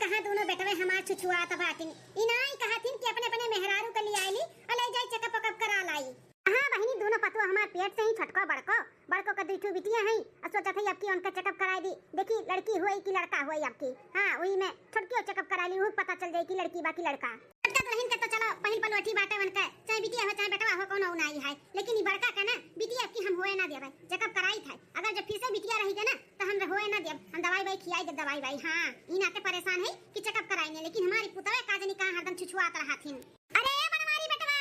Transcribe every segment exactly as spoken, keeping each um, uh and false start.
कहाँ दुनो बेटवे हमार छुछुआत बाटिन। ई नाई कहथिन कि अपने अपने मेहरारू के लियाइली अउर लइ जाई checkup वेकअप करा लाई। हाँ बहिनी, दुनो पतोह हमार पेट से ही छोटको बड़को, बड़को के दुइ ठो बिटिया हई, अउर सोचत हई अबकी उनका checkup कराइ दी, देखी लड़की होई कि लड़का होई अबकी। हाँ, उही में छोटकियो checkup कराइ ली, उहू पता चल जाई कि लड़की बा कि लड़का। छोटका दुलहिन के तो चलो पहिल पनौटी बाटे उनके, चाहे बिटिया हो चाहे बेटवा हो, कउनो नाई है, लेकिन ई बड़का के ना बिटिया अबकी हम होए ना देबै, checkup कराइत है। अगर जब फिर से बिटिया रही गए ना तो हम होए ना देब, हम दवाई वाई खियाई देब, दवाई वाई। हाँ, ई नाते परेशान है कि checkup कराई ने, लेकिन हमारी पुतवे का जनी कहाँ हरदम छुछुआत रहथिन। अरे ए बनवारी बेटवा,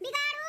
बिगाड़ू।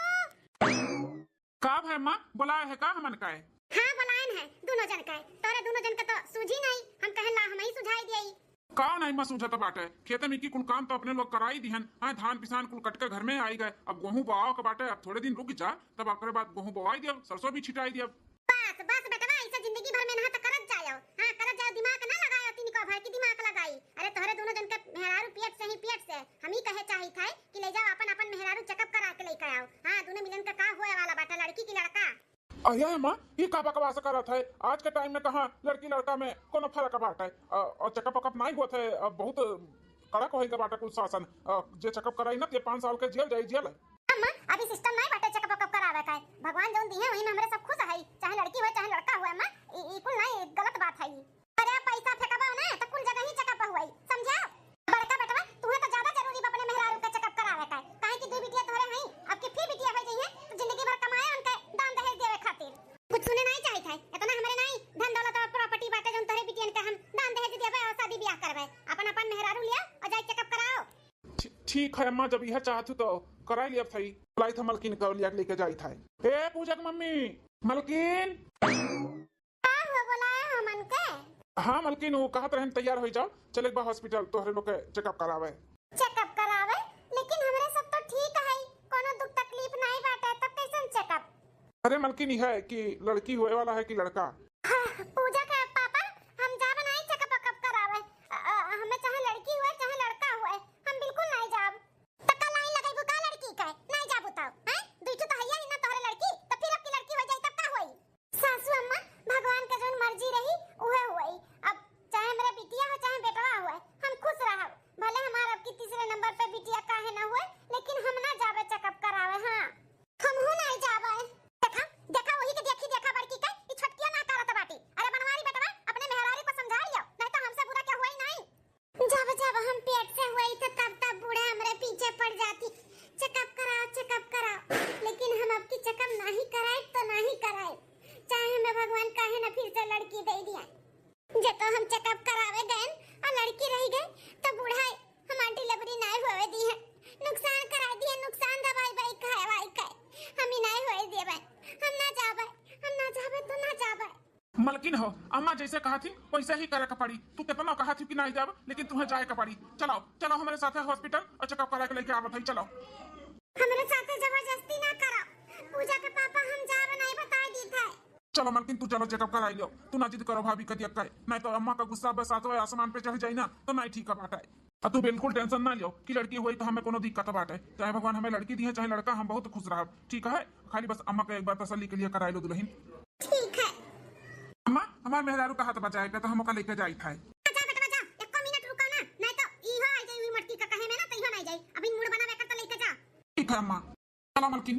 का भय माँ, बोलाए है का हमन का? हाँ, बोलायन है, दुनो जन का। तोरे दुनो जन का तो सूझी नहीं, हम कहन ला हमही सुझाई दियई। का नहीं माँ सूझत बाटे, खेते में की कुल काम तो अपने लोग कराई दिहन। हाँ, धान पिसान कुल कट के घर में आई गए, अब गोहूँ बोआव के बाटे, अब थोड़े दिन रुक जा, तब ओकरे बाद गोहूँ बोआई दियब, सरसों भी छिटाई दियब। बस, बस बेटवा, ऐसे जिंदगी भर मेहनत करत जायो। हाँ, करत जायो, दिमाग ना लगायो, तीन को भर की दिमाग लगाई। अरे तोहरे दुनो जन के मेहरारू पेट से ही पेट से, हम ही कहे चाहित है कि ले जाओ अपन, अपन मेहरारू checkup करा के लेके आओ। हाँ, दुनो मिलन का का होए वाला बाटे, लड़की की लड़का? अरे माँ, ई का बकवास करत है? आज के time में कहाँ लड़की लड़का में कोनो फर्क बाटे? अ, अ, checkup वेकअप नाई होत है, अ, बहुत कड़क होई के बाटे कुल शासन। अ, जे checkup कराई ना, ते पाँच साल के जेल जाई, जेल। अम्मा, अभी system नाई बाटे checkup वेकअप करावे का। भगवान जौन दिहे, वही में हमरे सब खुश है, चाहे लड़की होए, चाहे लड़का होए। अम्मा, ई, ई कुल नाई, गलत बात है ई। अरे, पैसा फेंकबो ना, तो कुल जगह ही checkup होई, समझा? बड़का बेटवा, तुहे तो ज्यादा जरूरी बा अपने मेहरारू के checkup करावे का, काहे कि दुइ बिटिया तोहरे हई, अब की फिर बिटिया हो जाइए, तो जिंदगी भर कमाए उनके दान दहेज देवे खातिर। कुछ सुने नहीं चाहित है, इतना हमरे नहीं धन दौलत और property बाटे जौन तोहरे बिटियन के हम दान दहेज देवे और शादी ब्याह करवे। अपन, अपन मेहरारू लिया और जाई checkup कराओ। ठी-, ठीक है अम्मा, जब यह चाहत हो तो कराई लिया थई। बुलाई था मलकिन का लिया के लेके जाई था। ए पूजा की मम्मी, मलकिन। का हो, बोलाए हो हमन के? हाँ मलकिन, वो कहत रहन तैयार हो जाओ, चले बा hospital तोहरे लोग के checkup करावे। Checkup करावे? लेकिन हमरे सब तो ठीक है, कोनो दुख तकलीफ नहीं बाटे, तब कैसन checkup? अरे मलकिन, ई है कि लड़की होए वाला है कि लड़का? हाँ, पूजा के पापा, हम जाब नहीं checkup वेकअप करावे। अ, अ, हमें चाहे लड़की होए चाहे लड़का होए, हम बिल्कुल नहीं जाब। तो का line लगेबू का लड़की के? नहीं जाबू तो, हैं? दुई ठो तो हइया ही ना तोहरे लड़की, तो फिर अब की लड़की हो जाई तब का होई? सासू अम्मा, भगवान के जौन मर्जी रही, उहे होई। अब चाहे हमरे बिटिया हो, चाहे बेटवा होए, हम खुश रहब। भले हमार अब की तीसरे नंबर पे बिटिया काहे ना होए, लेकिन हम ना जाबे checkup करावे। हाँ, हमहू नहीं जाबे। देखा, देखा, वही के देखी, देखा बड़की के, ई छोटकिया ना करत बाटी। अरे बनवारी बेटवा, अपने मेहरारू को समझा लियो, नहीं तो हमसे बुरा क्या हुआ ही नहीं। जब जब हम पेट से हुई थे, तब तब बूढ़ा हमरे पीछे पड़ जाती, checkup कराओ, checkup कराओ। लेकिन हम अब की checkup नहीं कराए तो नहीं कराए, चाहे हमें भगवान काहे ना फिर से लड़की दे दिया। जे तो हम checkup करावे गए और लड़की रह गए, तो बूढ़ा हमार delivery नहीं होवे दी है, नुकसान करा दी है, नुकसान दवाई बाई खाए वाई खाए, हम ही नहीं होए देवे, हम ना जावे, हम ना जावे तो ना जावे। मलकिन हो, अम्मा जैसे कहा थी वैसे ही करे के पड़ी। तू कितना कहा थी कि नहीं जाब, लेकिन तुम्हें जाए के पड़ी। चलो, चलो हमरे साथे hospital और checkup करा के लेके आवत है। चलो। हमरे साथे जबरदस्ती ना करो। पूजा के पापा हम जाब नहीं बताए दी थे। चलो मलकिन, तू चलो checkup कराई लो। तू ना जिद करो भाभी कदी अक्का, नहीं तो अम्मा का गुस्सा बस सातवें आसमान पे चढ़ जाई ना, तो नहीं ठीक बाटे। आ तू बिल्कुल tension ना लियो कि लड़की हुई तो हमें कोनो दिक्कत बाटे, चाहे भगवान हमें लड़की दिए चाहे लड़का, हम बहुत खुश रहब। ठीक है, खाली बस अम्मा के एक बार तसल्ली के लिए कराई लो दुलहिन। ठीक है। अम्मा, हमार मेहरारू का हाथ बचाए के तो हम ओका लेके जाई था। जा बेटवा जा, एको मिनट रुको ना, नहीं तो इहो आई जाई हुई मटकी का कहे में ना, तो इहो नहीं जाई। अभी मूड बनावे कर तो लेके जा। ठीक है अम्मा, चलो मलकिन।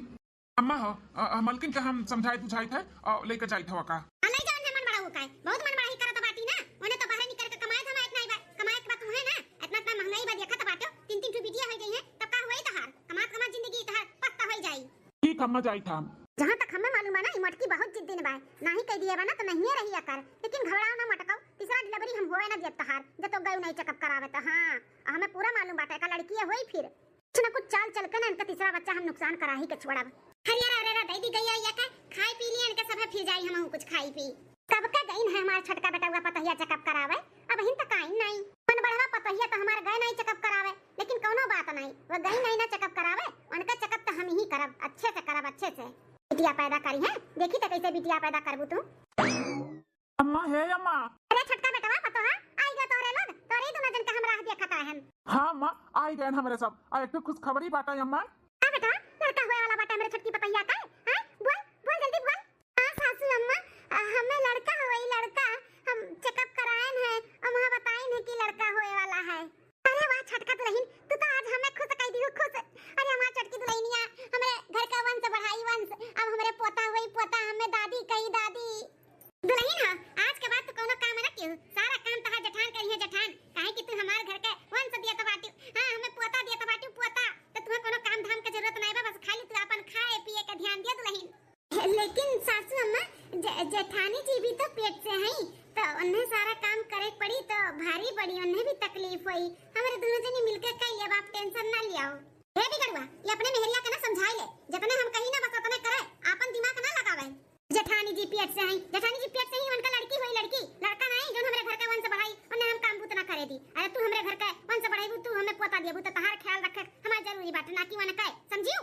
अम्मा हो, अ, अ, मलकिन के हम समझाई बुझाई थे और लेके जाई था का। हाँ, ले जाओ, उन्हें मन बड़ा हो का है। बहुत मन बड़ा ही करत बाटी ना, उन्हें तो बाहर निकल के कमाए धमाए के नहीं बा, कमाए के बात है ना, इतना इतना महंगाई बा देखत बाटो, तीन तीन ठो बिटिया हो गई है, तब का हुई तहार, कमात कमात जिंदगी तहार पस्त हो जाई। ठीक, अम्मा जाई था। जहाँ तक हमें मालूम बा ना, ई मटकी बहुत जिद्दी बा, नाही कह दिए बा ना तो नहीं रही अकर, लेकिन घबराओ ना मटकाओ, तीसरा delivery हम होए ना दियत तहार, जब तो गए नहीं checkup करावे तो। हाँ, हमें पूरा मालूम बाटे का लड़की है होई फिर। कुछ ना कुछ चाल चल के ना इनका तीसरा बच्चा हम नुकसान करा ही के छोड़ब। हरियर अरे रे दई दी गई या का खाई पी लिए इनके सब फिर जाई हम कुछ खाई पी। कब का गईन है हमार छोटका बेटा हुआ पतोहिया checkup करावे, अब हिन तक आईन नहीं। मन बढ़वा पतोहिया तो हमार गए नहीं checkup करावे, लेकिन कौनो बात नहीं, वो गई नहीं ना checkup करावे, उनका checkup तो हम ही करब, अच्छे से करब, अच्छे से। बिटिया पैदा करी है, देखी तो कैसे बिटिया पैदा करबू तू। अम्मा, हे अम्मा। अरे छोटका बेटवा, पतोहा, आई गए तोहरे लोग, तोहरे ही दोनों जन का हम राह देखत रहन। हाँ अम्मा, आई गए हमरे सब। आ एक ठो खुशखबरी बाटे अम्मा। का बेटवा, लड़का होए वाला बाटे हमरे छोटकी पतोहिया का? हाँ, बोल, बोल जल्दी बोल। हाँ सासू अम्मा, आ, हमें लड़का होई, लड़का। हम checkup कराएन है, और वहाँ बताइन है कि लड़का होए वाला है। छोटका दुलहिन, तू तो आज हमें खुश कइ दिहू, खुश। अरे हमार छोटकी दुलहिनिया, हमरे घर का वंश बढ़ाई वंश, अब हमरे पोता होई पोता, हमें दादी कही दादी। दुलहिन हो, आज के बाद तू कउनो काम ना किहू, सारा काम तहार जेठान करिहे जेठान, काहे कि तू हमार घर के वंश दियत बाटू, हाँ, हमें पोता दियत बाटू पोता, तो तुहे कउनो काम धाम के जरूरत नाहीं बा, बस खाली तू आपन खाए पिए के ध्यान दिया दुलहिन। लेकिन सासू अम्मा, जे-, जेठानी जी भी तो पेट से हईं, तो उन्हें सारा काम करे के पड़ी, तो भारी पड़ी, उन्हें भी तकलीफ होई। हमरे दुनो जनी मिलके कइ लेब, आप tension ना लियाओ। हे बिगड़ुआ, ये अपने मेहरिया के ना समझाई ले, जितने हम कही ना बस उतने करे, आपन दिमाग ना लगावे। जेठानी जी पेट से हईं, जेठानी जी पेट से ही उनका लड़की होई, लड़की, लड़का नाहीं, जौन हमरे घर के वंश बढ़ाई, उन्हें हम काम बूत ना करे दी। अरे तू हमरे घर के वंश बढ़ाईबू, तू हमें पोता देबू, तो तहार ख्याल रखे हमार जरूरी बाटे, ना कि उनका, समझियो?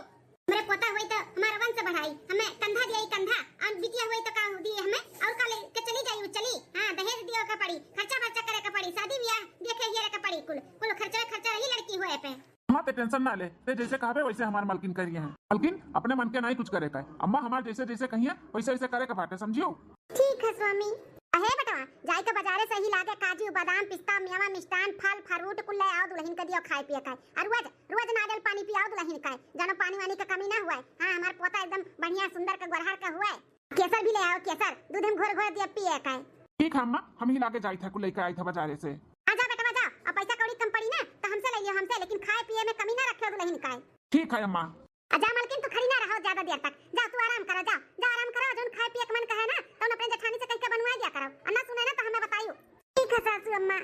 हमरे पोता होई तो हमार वंश बढ़ाई, हमें कंधा दिया ही कंधा, और बिटिया होई तो का दिए हमें, और का लेके चली जाई, उ चली, हाँ, दहेज दियो के पड़ी, खर्चा बर्चा करे के पड़ी, शादी ब्याह देखे हिये के पड़ी, कुल, कुल खर्चा, खर्चा रही लड़की होए पे। अम्मा, ते tension ना ले, ते जैसे कहबे वैसे हमार मलकिन करिहे हैं। मलकिन, अपने मन के नाहीं कुछ करे का है। अम्मा हमार जैसे जैसे कहिए वैसे वैसे करे के बाटे, समझियो? ठीक है स्वामी। अहे बेटवा, जाई के बाजारे से ही लाके काजू, बादाम, पिस्ता, मेवा, मिष्ठान, फल, fruit कुल ले आओ, दुलहिन के दियो खाए पिए का। और रोज, रोज नारियल पानी पियाओ दुलहिन का, जानो पानी वानी के कमी ना हुए। हाँ, हमार पोता एकदम बढ़िया सुंदर के गोरहर के हुए। केसर भी ले आओ, केसर, दूध में घोर घोर दिया पिए का। ठीक है अम्मा, हम ही लाके जाई था, कुल लेके आई था बाजारे से। आ जा बेटवा जा, अब पैसा कौड़ी कम पड़ी ना तो हमसे ले लियो, हमसे, लेकिन खाए पिए में कमी ना रखे दुलहिन का। ठीक है अम्मा। आ जा मलकिन, तू खड़ी ना रहो ज्यादा देर तक, जा तू आराम करो, जा, जा आराम करो, जौन खाए पिए के मन कहे ना, तौन अपने जेठानी से कह के बनवा दिया करो, और ना सुने ना तो हमें बताइयो। ठीक है सासू अम्मा।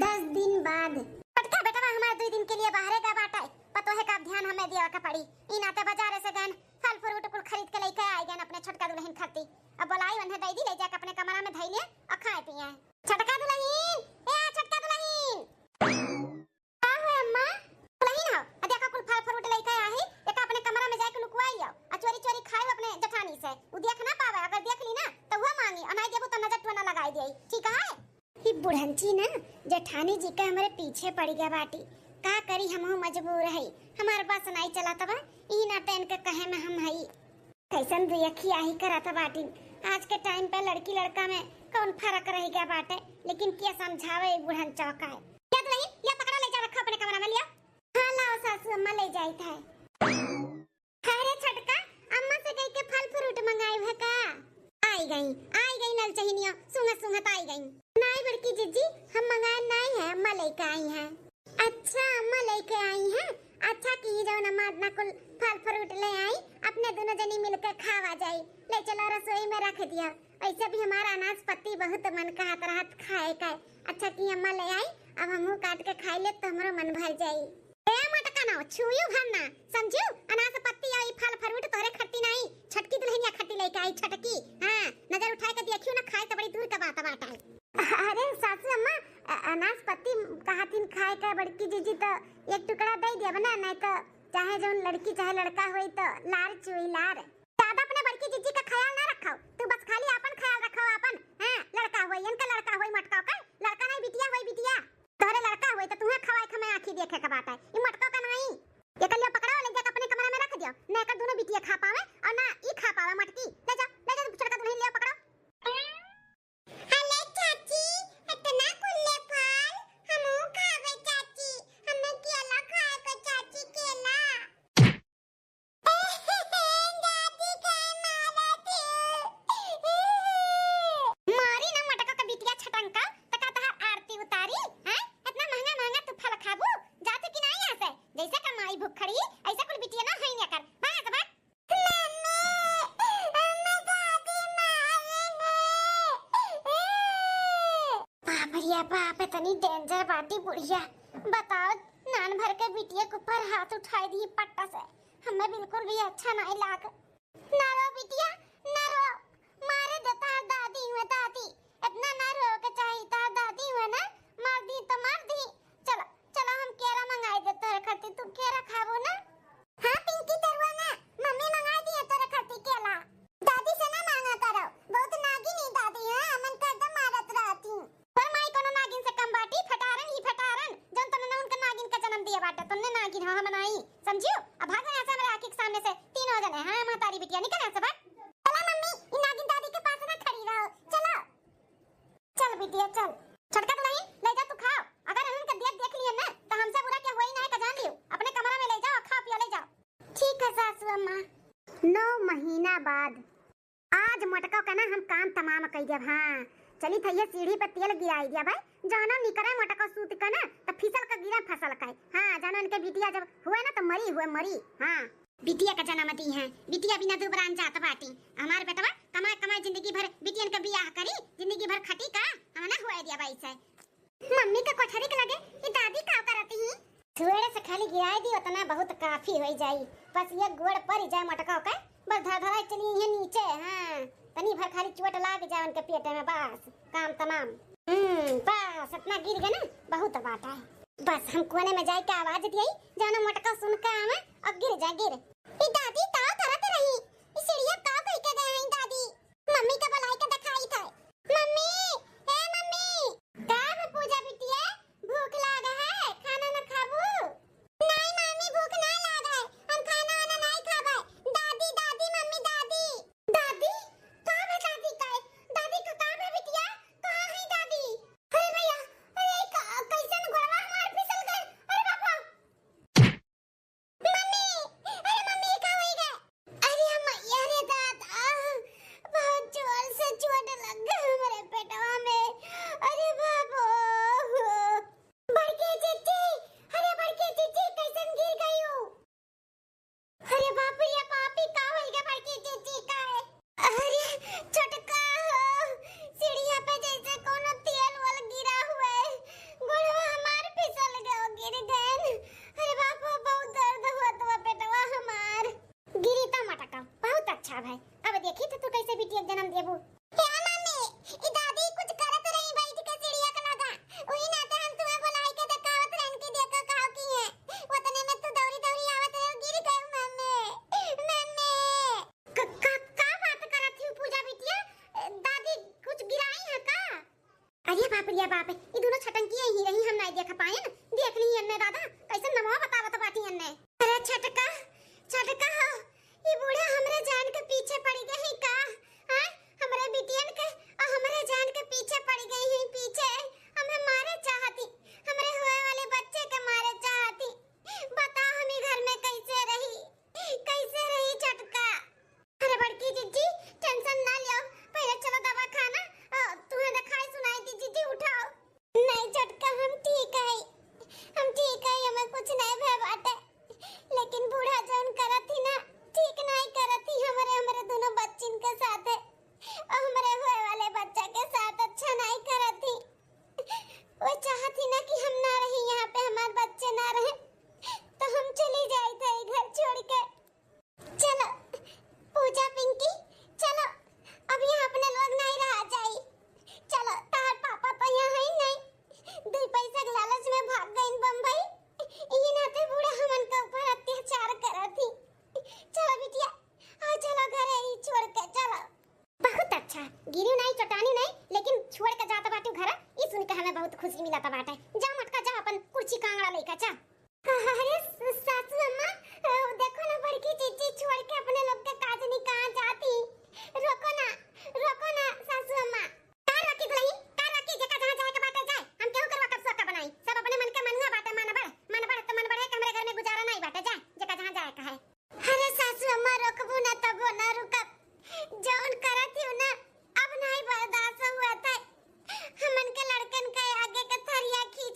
दस दिन बाद। छोटका बेटवा हमार दुई दिन के लिए बाहरे गा बाटे, पतोहे का ध्यान हमें दिया के पड़ी। ई नाते बाजारे से गन फल fruit कुल खरीद के लेके आई गन अपने छोटका दुलहिन खाती। अब बोलाई उन्हें दे दी, ले जाके अपने कमरा में धई लिए और खाए पिए। छोटका दुलहिन, ए छोटका दुलहिन। का हो अम्मा? दुलहिन हो, आ देखा कुल फल fruit लेके आई, एका अपने कमरा में जाके लुकवाई आओ, आ चोरी चोरी खाए अपने जेठानी से। उ देख ना पावे, अगर देख ली ना तो वो मांगी, और नहीं देबू तो नजर टोना लगाई दिए, ठीक है? ई बुढ़ंची ना जेठानी जी के हमरे पीछे पड़ गया बाटी। का करी, हमहू मजबूर हई, हमार बस नाई चलत बा, ई नाते इनके कहे में हम हई। कैसन दुयखी आही करत बाटिन। आज के time पे लड़की लड़का में कौन फर्क रह गया बाटे, लेकिन के समझावे एक बुढ़न चौका है। या दुलहिन, या पकड़ा ले जा, रखा अपने कमरा में लिया। हाँ लाओ सासू अम्मा ले जाइत है। अरे छोटका, अम्मा से कह के फल fruit मंगाई है का? आई गई, आई गई ललचहिनिया, सूंघत सूंघत आई गई। नाई बड़की जिज्जी, हम मंगाए नाई है, अम्मा लेके आई है। अच्छा, अम्मा लेके आई है। अच्छा की जौन अम्मा इतना कुल फल fruit ले आई, अपने दोनों जनी मिलके खावा जाई। ले चलो रसोई में रख दिया। वैसे भी हमारा अनाज पत्ती बहुत मन कहत रहत खाए का। अच्छा की अम्मा ले आई, अब हमहू काट के खाई ले तो हमरो मन भर जाई। ए मटका ना, छुयू भर ना, समझू? अनाज पत्ती आई फल fruit तोहरे खट्टी नाई, छोटकी दुलहिनिया खट्टी लेके आई, छोटकी। हाँ, नजर उठाए के देखियो ना, खाए तो बड़ी दूर का बात बाटे। अरे सासू अम्मा, अ-, अनाज पत्ती कहतिन खाए का बड़की जिज्जी, तो एक टुकड़ा दे देब ना, नहीं तो चाहे जौन लड़की चाहे लड़का होई तो लार चुई लार। ज्यादा अपने बड़की जिज्जी का ख्याल ना रखो, तू बस खाली आपन ख्याल रखो आपन। हाँ, लड़का होई, इनका लड़का होई मटका का, लड़का नहीं बिटिया होई बिटिया। तोहरे लड़का होई तो तुहे खवाए खमे आँखी देखे के बाटे, ई मटका का नहीं। ये कलिया पकड़ो, ले जाके अपने कमरा में रख दियो, ना एकर दोनों बिटिया खा पावे और ना ई खा पावे मटकी। ले जा, ले जा छोटका दुलहिन, ले पकड़ो। हेलो चाची, इतना कुल्ले फल, हमहू खावे चाची, हमें केला खाए के चाची, केला। दादी के मारत हूँ। मारी ना मटका का बिटिया छटंका, त का तहार आरती उतारी, हैं? इतना महंगा महंगा तू फल खाबू, जा तू कि ना यहाँ से। जैसे का माई भूख खड़ी, ऐसे कुल बिटिया ना होई ना कर। भाग यहाँ से, भाग। मम्मी, मम्मी, दादी मारेंगे। बाप रे बाप, इतनी danger बाटी बुढ़िया। बताओ, नान भर के बिटिया के ऊपर हाथ उठाई दी पट्टा से। हमें बिल्कुल भी अच्छा नहीं लाग। ना रो बिटिया, ना रो। मारे दे तहार दादी हुए, दादी। इतना ना रो के चाही, तहार दादी हुए ना, मार दी तो मार दी। चलो, चलो, हम केला मंगाई दे तोरे खातिर, तू केला खाबो ना? हाँ पिंकी तरुआ ना, मम्मी मंगाई दिए तोरे खातिर केला। दादी से ना मांगा करो, बहुत नागिन ही दादी है, हमन का एकदम मारत रहती। तोर माई कोनो नागिन से कम बाटी, फटारन ही फटारन, जौन तन्ने ना उनके नागिन का जन्म दिए बाटे, तन्ने नागिन हो हम नाई, समझियो? अब भागो यहाँ से हमरे आँखी के सामने से, तीनों जने, हाँ महतारी बिटिया, निकल यहाँ से भाग। चला मम्मी, इन नागिन दादी के पास ना खड़ी रहो, चलो। चल बिटिया चल। छोटका दुलहिन, ले जा तू खाओ, अगर उनके देख देख लिए ना, तो हमसे बुरा बाद। आज मोटका का ना हम काम तमाम कइ देब। हाँ, चली थइये सीढ़ी पे तेल गिराइ दिया भाई, जौनो निकरे मोटका सूत के ना, त फिसल के गिरे फसल के। हाँ, जौनो इनके बिटिया जब हुए ना, त मरी हुए, मरी। हाँ, बिटिया का जन्म दी है, बिटिया बिना दुबरान जात बाटी। हमार बेटवा कमाए कमाए जिंदगी भर बिटियन के बियाह करी, जिंदगी भर खटी का, हम ना हुए दिया भाई से। मम्मी के कोठरी के लगे ई दादी का करत ही? थोड़े से खाली गिराइ दी, उतना बहुत काफी होइ जाई। बस ये गोड़ पर जाए मटका के, बस धर धराई चली ये नीचे। हाँ, तनी भर खाली चोट लाग जाए उनके पेटे में, बस काम तमाम। हम्म, बस इतना गिर गए ना, बहुत बात है। बस हम कोने में जाए के आवाज दिए, जानो मटका सुन के आवे और गिर जा गिर। ई दादी का करत रही? ई सीढ़िया का कह के गए हैं दादी? मम्मी का बुलाए के दिखाई था। मम्मी, ए मम्मी। का हो पूजा बिटिया, भूख लाग है, खाना न खाबू? नहीं मम्मी, भूख ना लाग है, हम खाना वाना नहीं खाबे। दादी, दादी, मम्मी, दादी। दादी? का बे दादी का? दादी का, का बे बिटिया? कहाँ है दादी? अरे भैया, अरे का, कैसन गोड़वा हमार फिसल गए। अरे बाप रे। मम्मी, अरे मम्मी, का होई गए? अरे हम, अरे दादा, बहुत जोर से चोट लग गए हमारे पेटवा में। अरे बाबू, बड़की जीजी, अरे बड़की जीजी, कैसन गिर गई हो? अरे बाप रे बाप, ई का होई गए बड़की जीजी का है? अरे छोटका हो, सीढ़िया पे जैसे कोनो तेल वल गिरा हुए, गोड़वा हमार फिसल गयो, गिर गए। अरे बाप रे, बहुत दर्द होत बा पेटवा हमार। गिरी त मटका, बहुत अच्छा भाई। अब देखी तो तू कैसे बिटिया के जन्म देबू। हे मम्मी, ई दादी कुछ करत रही बैठ के सीढ़िया के लगा, उही नाते हम तुम्हें बुलाई के देखावत रहन कि देखो का की है। उतने में तू दौड़ी दौड़ी आवत रहे, गिर गए मम्मी, मम्मी। क-, का, का बात करत ही पूजा बिटिया? दादी कुछ गिराई है का? अरे बाप रे बाप, ई दोनों छटंकी यही रही, हम नहीं देख पाएन। देख ली एन्ने दादा, कैसन नमवा बतावत बाटी एन्ने। अरे छटका, छटका हो, ई बूढ़ा हमरे जान के पीछे पड़ गई का? हाँ, हमरे बिटियन के और हमरे जान के पीछे पड़ गई है पीछे। हमें मारे चाहती, हमरे होए वाले बच्चे के मारे चाहती। बता हम ई घर में कैसे रही, कैसे रही छटका? अरे बड़की जिज्जी, tension ना लियो, पहले चलो दवाखाना, अ, तुम्हें दिखाई सुनाई दी जिज्जी, उठाओ। नहीं छटका, हम ठीक है, हम ठीक है, हमें कुछ नहीं भय बाटे, लेकिन बूढ़ा जौन करत ही ना, ठीक नहीं करत ही हमरे, हमरे दोनों बच्चिन के साथ है, और हमरे होए वाले बच्चा के साथ अच्छा नहीं करत ही। वो चाहत ही ना कि हम ना रही यहाँ पे, हमार बच्चे ना रहे, तो हम चली जाई थे घर छोड़ के। चलो पूजा पिंकी, चलो, अब यहाँ अपने लोग नहीं रहा जाई। चलो, तार पापा तो यहाँ है ही नहीं, दो पैसा के लालच में भाग गए बम्बई, यही नाते बूढ़ा हमन के ऊपर अत्याचार करत ही। चलो बिटिया, आ चलो घरे ही छोड़ के चलो। बहुत अच्छा, गिरी नहीं, चटानी नहीं, लेकिन छोड़ के जात बाटू घर, ई सुन के हमें बहुत खुशी मिलत बाटे। जा मटका, जा अपन कुर्सी कांगड़ा लेके जा। अरे स-, सासू अम्मा, अ, देखो ना बड़की जीजी छोड़ के अपने लोग के काजनी कहाँ जाती। रोको ना, रोको ना सासू अम्मा। का रोकी दुलही, का रोकी, जेका जहाँ जाए के बाटे जाए। हम केहू के रोकब सोका बनाई। सब अपने मन के मनुआ बाटे, मन बढ़, मन बढ़ तो मन बढ़े के हमरे घर में गुजारा नहीं बाटे, जा, जेका जहाँ जाए का है। अरे सासू अम्मा, रोकबू ना तबो ना रुकब। जौन करत ही ना, अब नहीं बर्दाश्त हुआ था। हमन के लड़कन के आगे के थरिया खींच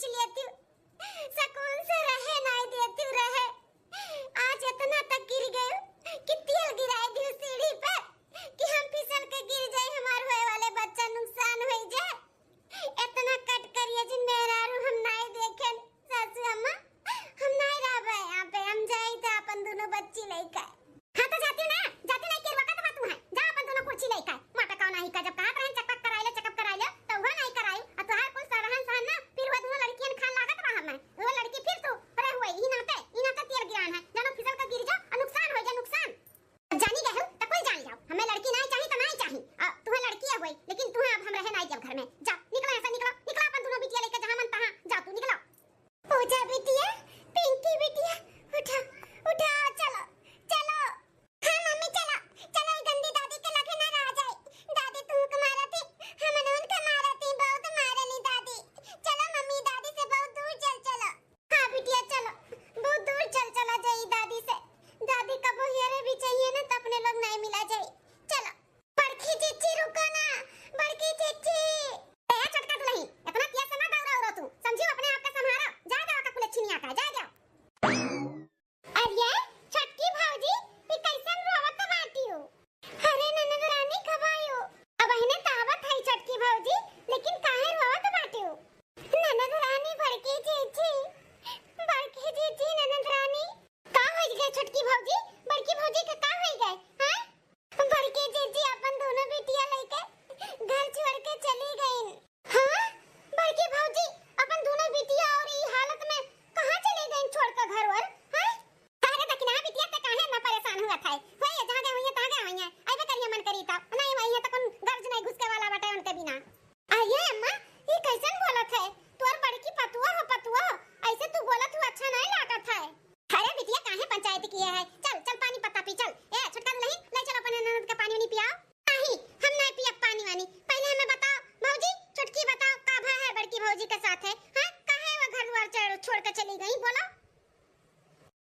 छोड़ के चली गई, बोला।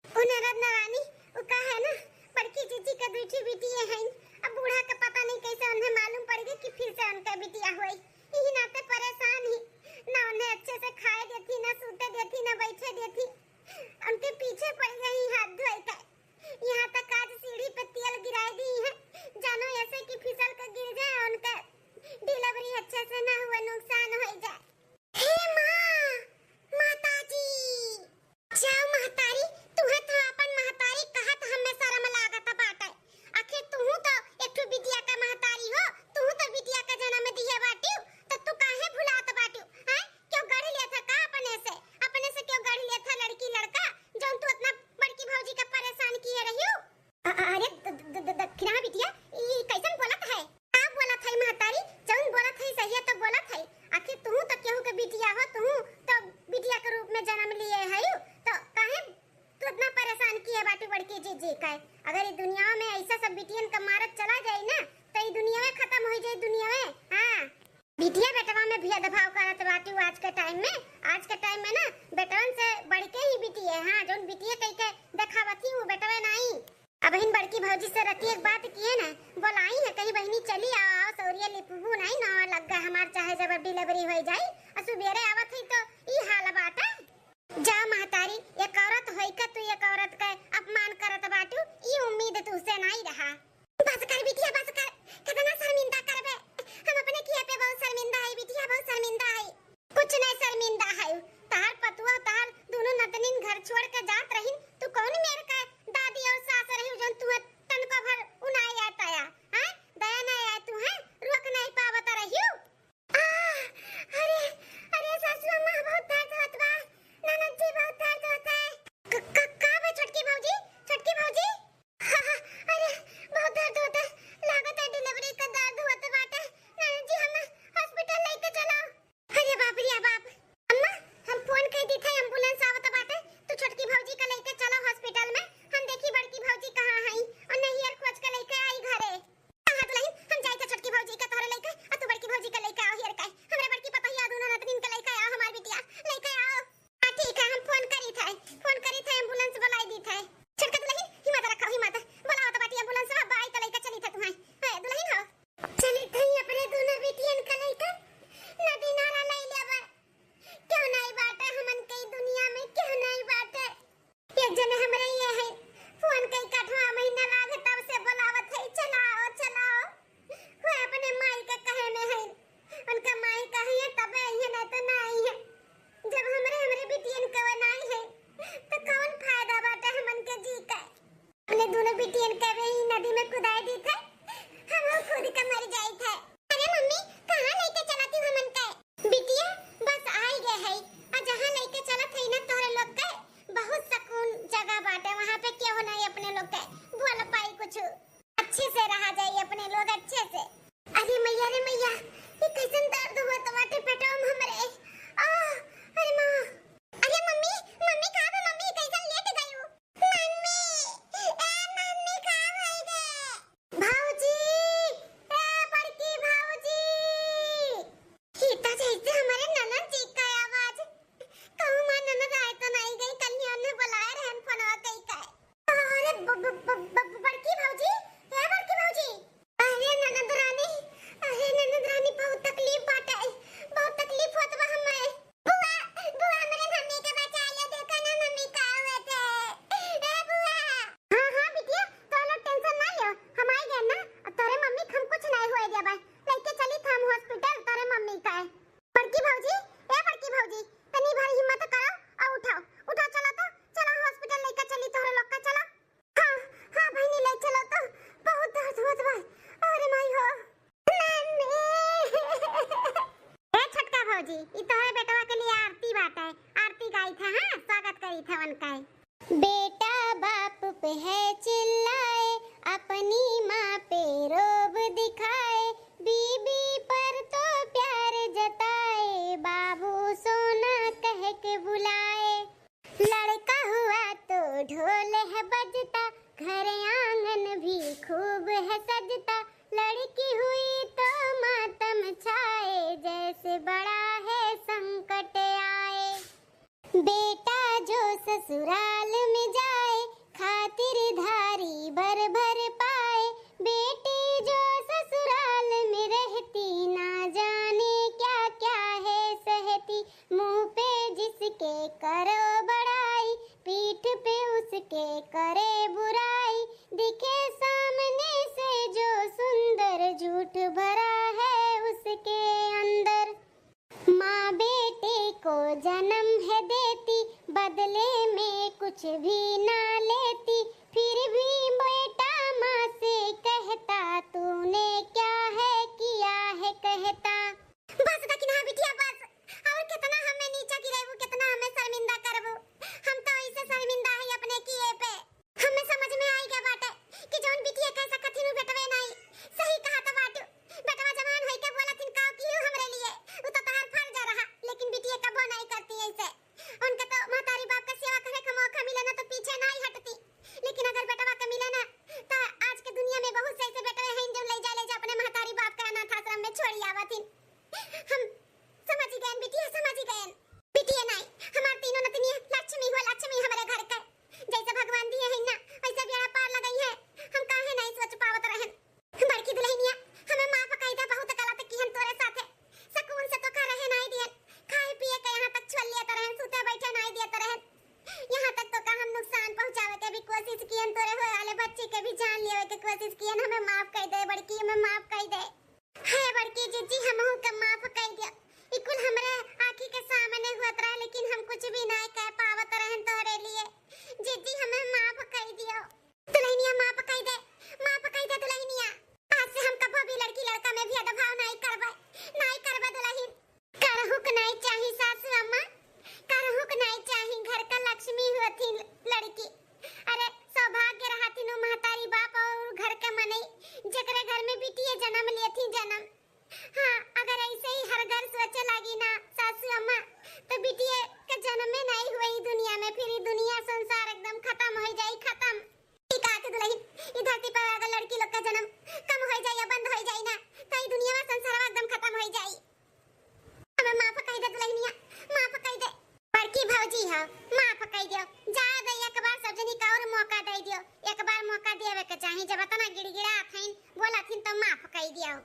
उ ननद नरानी, उ का है ना, बड़की जीजी के दुइ ठे बिटिये हैं। अब बूढ़ा के पता नहीं कैसे उन्हें मालूम पड़ गई कि फिर से उनका बिटिया हुई। यही नाते परेशान ही, ना उन्हें अच्छे से खाए देती, ना सूते देती, ना बैठे देती। उनके पीछे पड़ गई हाथ धोए के। यहाँ तक आज सीढ़ी पे तेल गिराए दी है, जानो ऐसे कि फिसल के गिर जाए, उनका डिलीवरी अच्छे से ना हुआ, नुकसान हो जाए। हे माँ, माता जी। जाओ महतारी, तुहे तो अपन महतारी कहत हमें शर्म लागत बाटे। आखिर तुहू तो एक ठो बिटिया का महतारी हो, तुहू तो बिटिया का जन्म दिए बाटियो, तो तू काहे भुलात बाटियो? हैं? क्यों गढ़ लिया था का अपने से? अपने से क्यों गढ़ लिया था लड़की लड़का, जौन तू इतना बड़की भौजी का परेशान किए रहियो? अ-, अ-, अरे द-, द-, द-, दक्षिणा बिटिया, ई कैसन बोलत है? का बोलत है महतारी? जौन बोलत है सही है तो बोलत है। आखिर तुहू तो केहू के बिटिया हो, तुहू तो बिटिया के रूप में जन्म लिए है, तो काहे तू इतना परेशान किए बाटू बड़की जीजी का? अगर ई दुनिया में ऐसा सब बिटियन का मारत चला जाए ना, तो ई दुनिया में खत्म हो जाए, दुनिया में। हाँ। बिटिया बेटवा में भेदभाव करत बाटी आज के टाइम में। आज के टाइम में ना बेटवन से बढ़ के ही बिटिये, हाँ, जौन बिटिये कह के देखावत ही वो बेटवे नाई। अबहिन बड़की भौजी से रतिया एक बात किए ना, बोलाई है, कही बहिनी चली आओ, आओ सौरिया लिपबू नाई ना लग गए हमार, चाहे जब डिलीवरी हो जाई, और सुबेरे आवत ही तो ई हाल बाटे। जा महतारी, एक औरत होई के तू एक औरत के अपमान करत बाटू, ई उम्मीद तुझसे नाई रहा। बस कर बिटिया, बस कर, कितना शर्मिंदा करबे, हम अपने किए पे बहुत शर्मिंदा है बिटिया, बहुत शर्मिंदा है। कुछ नहीं शर्मिंदा है, तहार पतुआ, तहार दोनों नतनिन घर छोड़ के जात रहिन, तू कौन मेर का दादी और सास रही जौन तुहे तनको भर उनाई आता या, हैं? दया नहीं आया तू, हैं? रोक नहीं पावत रहियो। आह, अरे, अरे सासू अम्मा, बहुत दर्द होत बा। ननद जी, बहुत दर्द होत है। क-, क-, का बा छोटकी भौजी? छोटकी भौजी? अरे, बहुत दर्द होत है। लागत है डिलीवरी का दर्द होत बाटे। ननद जी, हमें हॉस्पिटल लेके चलो। अरे बाप रे बाप। अम्मा, हम फोन कई दी थे, एम्बुलेंस आवत बाटे। तू छोटकी भौजी का लेके चलो हॉस्पिटल में। हम देखी बड़की भौजी कहाँ हई और नैहर खोज के लेके आई घरे। हाँ, दुल्हन, हम जाई थे छोटकी भौजी के तोहरे लइके, आ तू बड़की भौजी के लइके आओ हियर के। हमरे बड़की पतोहिया दोनों नतनिन के लइके आओ, हमार बिटिया, लइके आओ। हाँ, ठीक है, हम फोन करी थे, फोन करी थे, एम्बुलेंस बुलाई दी थे। छोटका दुल्हन, हिम्मत रखो, हिम्मत। बुलाओ तो बाटी एम्बुलेंस, अब आई तो लइके चली थे तुम्हारी। ए, दुल्हन हो। चली थे अपने दोनों बिटियन के लइके, नदी नारा लई लेबे। क्यों नहीं बाटे हमन के दुनिया में, क्यों नहीं बाटे? एक जने हमरे ये है, फोन कई के अठवा महीना लागे तब से बोलावत है, "चलाओ, चलाओ।" वो अपने माई के कहे में है, उनका माई कही है तबे आई है, नहीं तो ना आई है। जब हमरे, हमरे बिटियन के वो ना आई है, तो कौन फायदा बाटे हमन के जी के? अपने दोनों बिटियन के वे ही नदी में कुदाई दी थे, हम कूद के मर जाई थे। अरे मम्मी, कहाँ लेके चलती हमन के? बिटिया, बस आई गए है, आ जहाँ लेके चलत है ना तोहरे लोग के, बहुत सुकून जगह बाटे, वहाँ पे केहू नहीं अपने लोग के बोल पाई कुछ, अच्छे से रहा जाए अपने लोग अच्छे से। अरे मैया रे मैया, ये कैसन दर्द हुआ तो बाटे पेटवा में हमरे। आह, अरे माँ, अरे मम्मी, मम्मी कहाँ बा मम्मी, कैसन लेट गई हो? मम्मी, ए मम्मी, का होई गे? भौजी, ए बड़की भौजी। ई त जैसे हमरे ननद जी का आवाज। कहूँ माँ ननद आए तो नहीं गई, कल ही उन्हें बुलाए रहन फोनवा कई का। अरे ब-, ब-, ब-, ब-, बड़की भौजी, ए बड़की भौजी। अरे ननद रानी, अरे ननद रानी, बहुत तकलीफ बाटे, बहुत तकलीफ होत बा हमें। बुआ, बुआ, हमरे मम्मी के बचा लो, देखा ना मम्मी का हुए थे। ए बुआ। हाँ, हाँ बिटिया, तो लोग टेंशन ना लो, हम आई गए ना, अब तोरे मम्मी के हम कुछ नहीं हुए देबा, लेके चली था हम हॉस्पिटल तोरे मम्मी का। बड़की भौजी, ए बड़की भौजी, तनी भर हिम्मत करो और उठाओ, उठाओ, चलो तो, चलो हॉस्पिटल लेके चली तोहरे लोग का, चलो। हाँ, हाँ बहिनी, ले चलो तो, बहुत दर्द होत बा। अरे माई हो। मम्मी। ए छोटका भौजी, ई तोहरे बेटवा के लिए आरती बाटे, आरती गाई थे, हाँ, स्वागत करी थे उनका। बेटा बाप पे है चिल्लाए, अपनी माँ पे रोब दिखाए, बीबी पर तो प्यार जताए, बाबू सोना कह के बुलाए। लड़का हुआ तो ढोल है बजता, घर आंगन भी खूब है सजता, लड़की हुई तो मातम छाए, जैसे बड़ा है संकट आए। बेटा ससुराल में जाए खातिर धारी भर भर पाए, बेटी जो ससुराल में रहती ना जाने क्या क्या है सहती। मुंह पे जिसके करो बड़ाई, पीठ पे उसके करे बुराई, दिखे सामने से जो सुंदर, झूठ भरा है उसके अंदर। माँ बेटे को जन्म है देती, बदले में कुछ भी ना लेती, फिर भी बेटा माँ से कहता, तूने क्या है किया है कहता। बस दखिनहा बिटिया बस, और कितना हमें नीचा गिरेबू, कितना हमें शर्मिंदा करबू। हम तो ऐसे शर्मिंदा है अपने किए पे। हमें समझ में आई गया बाटे कि जौन बिटिया कह सकत हिन, उ बेटवे नाई। सही कहा तो बाटू। बेटवा जवान होई के बोलत हिन, काव किहू हमरे लिए। उ तो तहार फर्ज रहा, लेकिन बिटिया कबो नाई करती ऐसे। उनके तो महतारी बाप के सेवा करे के मौका मिले ना तो पीछे नाई हटती। लेकिन अगर बेटवा के मिले ना, तो आज के दुनिया में बहुत से ऐसे बेटवे हैं जो ले जा, ले जा अपने महतारी बाप के अनाथ आश्रम में छोड़ी आवत हिन। हम समझ गए बिटिया, समझ गए। बिटिया नाई, हमार तीनों नतनिया लक्ष्मी हो, लक्ष्मी हमरे घर के। जैसे भगवान दिए हैं ना, वैसे बेड़ा पार लगई है। हम काहे नहीं सोच पावत रहन। बड़की दुल्हनिया, हमें माफ कई दे, बहुत गलत किहन तोरे साथे। सुकून से तोका रहे नहीं दिहन, खाए पिए के यहाँ तक छोड़ लियत रहन, सूते बैठे नहीं दियत रहन। यहाँ तक तोका हम नुकसान पहुँचावे के भी कोशिश किहन, तोरे होए वाले बच्ची के भी जान लेवे के कोशिश किहन। हमें माफ कई दे बड़की, हमें माफ कई दे। हे बड़की जीजी, हमहू के माफ कई दियो। ई कुल हमरे आँखी के सामने हुअत रहे, लेकिन हम कुछ भी नाय कह पावत रहन तोहरे लिए। जीजी, हमें माफ कई दियो। दुल्हनिया, माफ कई दे, माफ कई दे दुल्हनिया। आज से हम कबो भी लड़की लड़का में भेदभाव नाय करबे, नाय करबे दुल्हन। करहुक नाय चाही सासू अम्मा, करहुक नाय चाही, घर का लक्ष्मी होती लड़की। अरे, सौभाग्य रहत हिन उ महतारी बाप और घर के मनई, जेकरे घर में बिटिया जन्म लेत ही जन्म। हाँ, अगर ऐसे ही हर घर सोचे लागी ना सासू अम्मा, तो बिटिया के जन्म में नहीं हुए ई दुनिया में, फिर ई दुनिया संसार एकदम खत्म हो जाई, खत्म। ई का के दुल्हन, ई धरती पर अगर लड़की लोग का जन्म कम हो जाई या बंद हो जाई ना, तो ई दुनिया में संसार एकदम खत्म हो जाई। हमें माफ कई दे दुल्हनिया, माफ कई दे। बड़की भौजी हो, माफ कई दियो। जाए दे, एक बार सब जनी का और मौका दे दियो। एक बार मौका देवे के चाही, जब इतना गिड़गिड़ात हईन, बोलत हिन तो माफ कई दियो।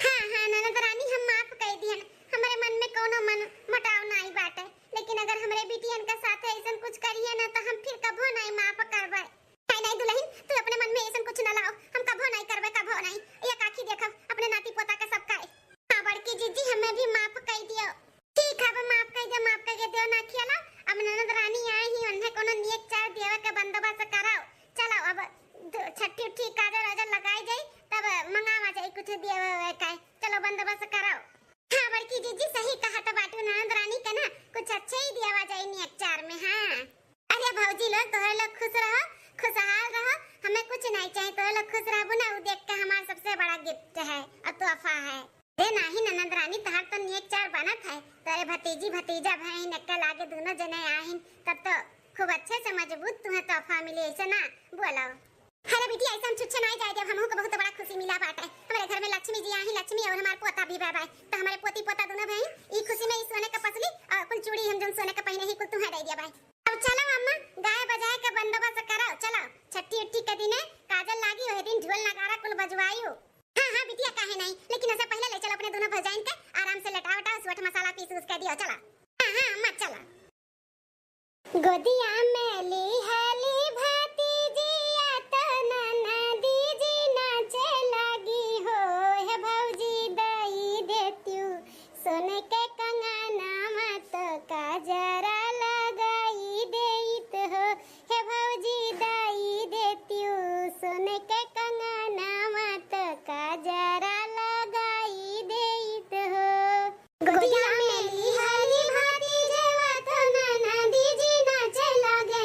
हाँ, हाँ, ननद रानी, हम माफ कई दिहन। हमरे मन में कौनो मन मुटाव नाई बाटे, लेकिन अगर हमरे बिटियन के साथ ऐसन कुछ करिए ना, तो हम फिर कभो नाई माफ करबे। नहीं, नहीं दुल्हन, तू अपने मन में ऐसन कुछ न लाओ, हम कभो नहीं करबे, कभो नहीं। एक आँखी देखब अपने नाती पोता के सबका। हाँ बड़की जीजी, हमें भी माफ कई दियो। ठीक है, अब माफ कई दे, माफ कई दे, देव ना खियाला। अब ननद रानी आई ही, उन्हें कोनो नियत चार देवे के बंदोबस्त कराओ। चलो अब द-, छठी उठी काजर वाजर लगाई जाई, तब मंगावा जाई कुछ देवे वेवे का। चलो बंदोबस्त कराओ। हाँ बड़की जीजी, सही कहत बाटू, ननद रानी के ना कुछ अच्छे ही दियावा जाई नियत चार में। हाँ। अरे भौजी लोग, तोहरे लोग खुश रहो, खुशहाल रहो, हमें कुछ नहीं चाहिए, तोहरे लोग खुश रहबू ना, उ देख के हमार सबसे बड़ा gift है और तोहफा है। अरे नाही ननद रानी, तोहार तो नियत चार बनत है, तोहरे भतीजी भतीजा भईन एक्के लागे दोनों जने आहिन, तब तो खूब अच्छे से मजबूत तुम्हें तोहफा मिली, ऐसे ना बोलो। अरे बिटिया, ऐसे हम छुच्छे नाई जाए देब, हमहू के बहुत बड़ा खुशी मिला बाटे। हमरे घर में लक्ष्मी जी आई, लक्ष्मी और हमार पोता भी बा, बा। तो हमारे पोती पोता दोनों भाई ई खुशी में ई सोने का पसली और कुल चूड़ी हम जौन सोने का पहिने ही कुल तुम्हें दे दिया बा। अब चलो अम्मा, गाए बजाए के बंदोबस्त करो, चलो। छठी उठी के दिने काजल लागी, वही दिन ढोल नगारा कुल बजवायू। हाँ, हाँ बिटिया, काहे नहीं, लेकिन ऐसे पहले ले चलो अपने दोनों भौजाइन के, आराम से लेटा उटा, सोठ मसाला पीस उस के दियो, चलो। हाँ, हाँ अम्मा, चलो। गोदिया में लिहली भतीजिया त ननदी जी नाचे लागी हो, हे भौजी दई देत्यू सोने के कंगनावा त काजरा लगाई देइत हो, हे भौजी दई देत्यू सोने के कंगनावा त काजरा लगाई देइत हो। गोदिया में लिहली भतीजवा त ननदी जी नाचे लागे।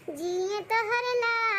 जिए तोहर ला